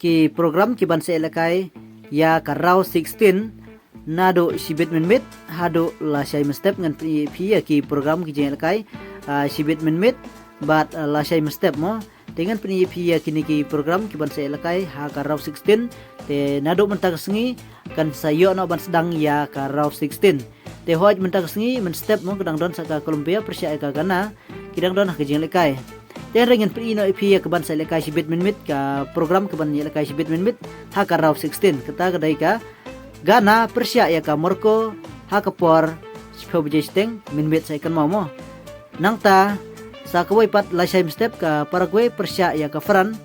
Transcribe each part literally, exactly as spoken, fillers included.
ki program ki ban sa ïalehkai ïa ka round sixteen naduh shibit mynmiet haduh lashai mynstep. Ngan pyni ïa phi ïa ki program ki jingïalehkai, ah, shibit mynmiet bad, ah, lashai mynstep mo. Te ngan pyni ïa phi ïa kine ki program ki ban sa ïalehkai ha ka round sixteen. Te naduh mynta ka sngi kan sa ïoh noh ban sdang ïa ka round sixteen. Te hooid mynta ka sngi mynstep mo ka dang don sa ka Colombia pyrshah ïa ka Ghana, ki dang don ha ka jingïalehkai. Te hynrei ngan pyni noh ïa phi ïa ka ban sa ïalehkai shibit mynmiet, ka program ka ban ïalehkai shibit mynmiet ha ka round sixteen. Kata ka dei ka Ghana pyrshah ïa ka Morocco ha ka por shiphew baje shiteng mynmiet, sa ïa kynmaw mo. Nangta sa kawei pat lashai mynstep ka Paraguay pyrshah ïa ka France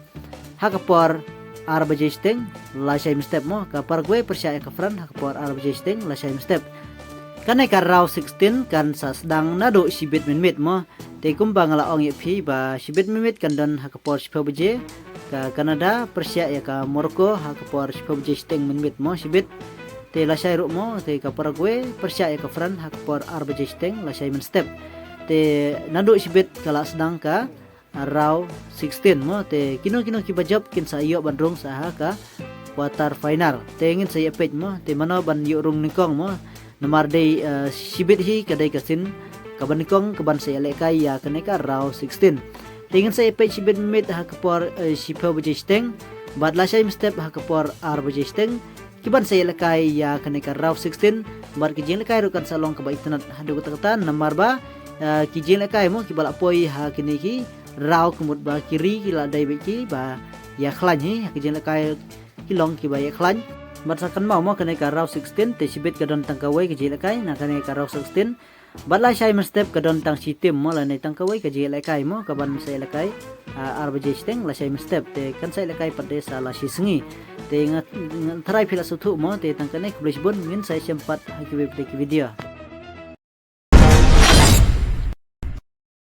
ha ka por ar baje shiteng lashai mynstep mo. Ka Paraguay pyrshah ïa ka France ha ka por ar baje shiteng lashai mynstep. Kane ka round sixteen kan sa sdang naduh shibit mynmiet mo. Te kumba nga la ong ïa phi ba shibit mynmiet kan don ha ka por shiphew baje, ka Canada pyrshah ïa ka Morocco ha ka por shiphew baje shiteng mynmiet mo shibit. Te lashai ruh mo, te ka Paraguay pyrshah ïa ka France ha ka por ar baje shiteng lashai mynstep. Te naduh shibit ka la sdang ka round sixteen mo. Te kino kino kiba jop kin sa ïoh ban rung sa ha ka quarter final. Te ngin sa ïa peit mo, te mano ban ïoh rung nyngkong mo. Namar dei, eh, shibit hi ka dei ka sien kaba nyngkong ka ban sa ïalehkai ïa kane ka round sixteen. Te ngin sa ïa peit shibit mynmiet ha ka por, eh, shiphew baje shiteng bad lashai mynstep ha ka por ar baje shiteng ki ban sa ïalehkai ïa kane ka round sixteen. Bad ki jingïalehkai ruh kan sa long kaba itynnad haduh katta katta namar ba, eh, ki jingïalehkai mo kiba la poi ha kine ki round ka mut ba ki ri ki la dei beit kiba ïakhlaiñ hi ha ki jingïalehkai, ki long kiba ïakhlaiñ. Bad sa kynmaw mo kane ka round sixteen te shibit ka don tang kawei ka jingïalehkai na kane ka round sixteen. Bad lashai mynstep ka don tang shi team mo, lane tang kawei ka jingïalehkai mo ka ban sa ïalehkai, ah, ar baje shiteng lashai mynstep. Te kan sa ïalehkai pat de sa lashi sngi. Te nga, nga tharai phi la sngewthuh mo, te tang kane, khublei shibun, ngin sa ïashem pat ha kiwei pat ki video.